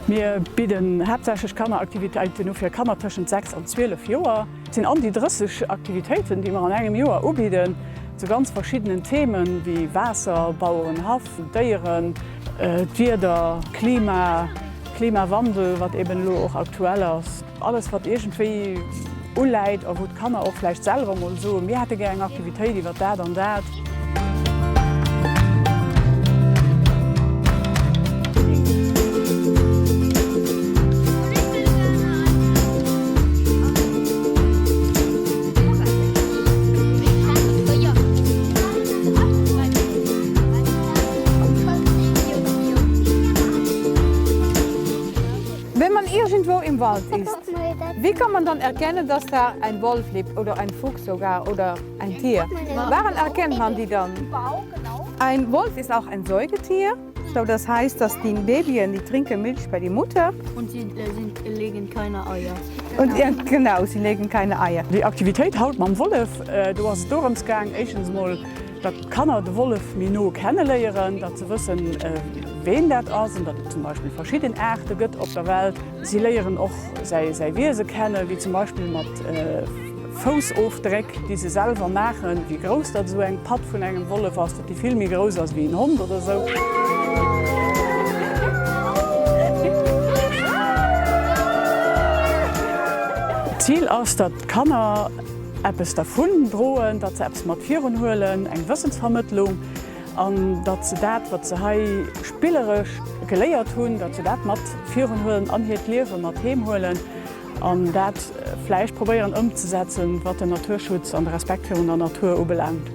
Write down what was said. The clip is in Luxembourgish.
Mir bidden haaptsächlech Kanneraktivitéiten u fir Kanner tëschent 6 an 12 Joer. Et sinn an déi 30 Aktivitéiten, déi mer an engem Joer ubidden, zu ganz verschiddenen Themen, wéi Waasser, Bauerenhaff, Déieren, d'Wieder, Klima, Klimawandel, wat eben elo och aktuell ass. Alles wat iergendwéi uläit a wou d'Kanner och vläicht selwer mol soen, mir hätte gär eng Aktivitéit iwwer dat an dat. Wenn man irgendwo im Wald ist, wie kann man dann erkennen, dass da ein Wolf lebt oder ein Fuchs sogar oder ein Tier? Waran erkennt man die dann? Ein Wolf ist auch ein Säugetier. So, das heißt, dass die Babyen, die trinken Milch bei die Mutter. Und sie sind, legen keine Eier. Und ja, genau, sie legen keine Eier. Déi Aktivitéit haut mam Wollef, do ass et dorëms gaang, éischtens emol, datt d'Kanner de Wollef méi no kenneléieren, datt se wëssen, ween dat ass an datt et zum Beispill verschidden Aarte gëtt op der Welt. Si léieren och säi Wiese kennen, wéi zum Beispill mat Foussofdréck, déi se selwer maachen, wéi grouss datt esou eng Patt vun engem Wollef ass, datt déi vill méi grouss ass wéi en Hond oder esou. D'Zil ass, datt d'Kanner eppes dervun droen, datt se eppes mat virun huelen, eng Wëssensvermëttlung, an datt se dat, wat se hei spilleresch geléiert hunn, datt se dat mat virun huelen an hiert Liewe mat heem huelen. An dat vläicht probéieren ëmzesetzen, wat den Naturschutz an de Respekt virun der Natur ubelaangt.